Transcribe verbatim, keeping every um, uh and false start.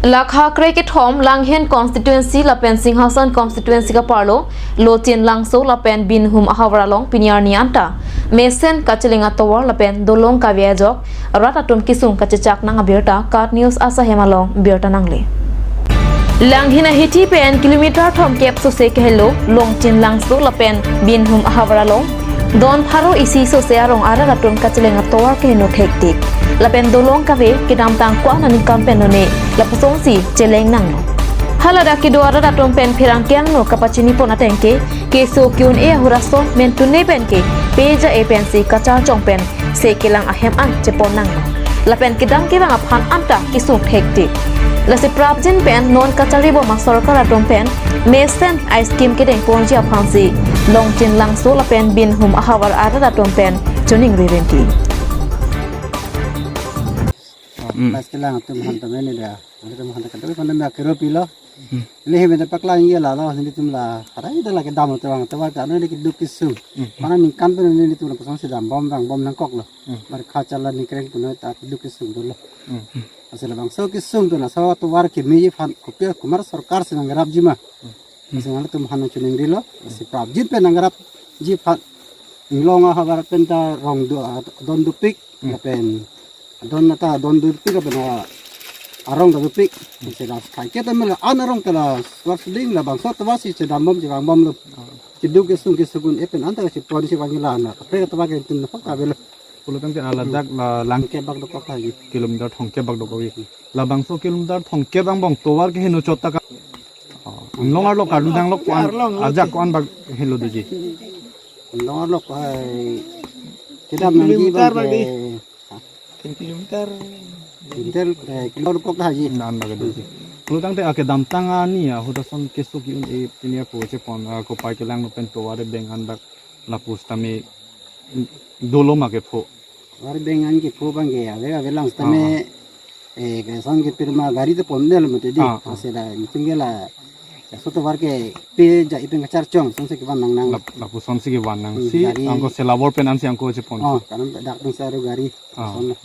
Lakha krekethom Langhin constituency lapen Singhason constituency kaparlo Lochin Langso lapen Binhum ahavar along pini arni anta mesen kacheleng atovar lapen dolong kave ajok rat atum kesung kachechak nang abirta KAT News asahem along birta nangle. Langhin ahithi pen kilometer thomkep sose kehelo Lochin Langso lapen Binhum ahavar along don pharo isi sose arong arat atum kacheleng atovar keheno thektik. Lapen dolong kave kedamtang ko-an aningkan pen lone lapusonsi cheleng nanglo. Haladak kedo arat atum pen pherangke angno kapachini pon ateng ke keso ke-un-e ahut ason mentune pen ke peja e pensi kacharchong pen se kelang ahem an chepon nanglo. Lapen kedam kevang aphan anta kesung thektik. Lasi prapjin pen non kacharibom asorkar atum pen mesen a-scheme kedeng ponji aphansi Lochin Langso lapen Binhum ahavar arat atum pen choningri rinti. Hmm. Pas kelang atum han tame ne da. Atum han tame kan tame kan tame akero pilo. Hmm. Lehe meda paklang ye lalo, nelitum la harai da lake dam atovar, atovar kan ne keduk kesung. Hmm. Mana ningkan pen nelitum lapusonsi dambom vangbom nangkoklo. Hmm. Mar kachala ningkreng puno ta keduk kesung dolo. Hmm. Asal labangso kesung tu laso atovar kemeji aphan kopi komat sorkar si nangrapji ma. Hmm. Asal nelitum han choningrilo, si prapjin pen nangrapji aphan. Inglong ahavar pen ta rong do, ah, don dopik, Hmm. lapen don ata don dopik lapen, ah, arong ta dopik. Hmm. Si la kaiketa mela an arong ta la suar suding labangso atovar si chedambom chevangbomlo. Ah. Keduk kesung kesung un-e pen anta si ponsi vangila na. Kaprek atovar ke tun hok kavelo. Pulo tangte aladak la lang Thomkep bak dokok lagi. Kilometer thomkep bak dokok lagi. Labangso kilometer thomkep angbong tovar keheno chot ta ka. Oh, inglong arlo karlu danglok ko-an, arlong lo ajak ti. Ko-an bak helo doji. Inglong arlo ko hai kedam nangji Kilometer bang bak ke di. Tin kilometer. Kilometer, eh, kilometer kok haji. Nan bak doji. Pulo tangte akedamtang arni ahut ason keso ke-un-e pini ako chepon, ah, kopai kelang pen tovar beng an bak lapu sitame dolo ma kepho. Tovar beng an kepho bang ke ave ave lang sitame, ah, eh, ke son ke pirma gari ta pondel mati di. Ah, ah. Asela nelitum ke la, ya, so tovar ke peja e pen kacharchong, sonsi kevan nang nang. Lap-, lapusonsi kevan nang. Hmm, si gari. Anko sela bor pen ansi anko chepon. Oh, kanan dak pen saru gari. Ah. Son.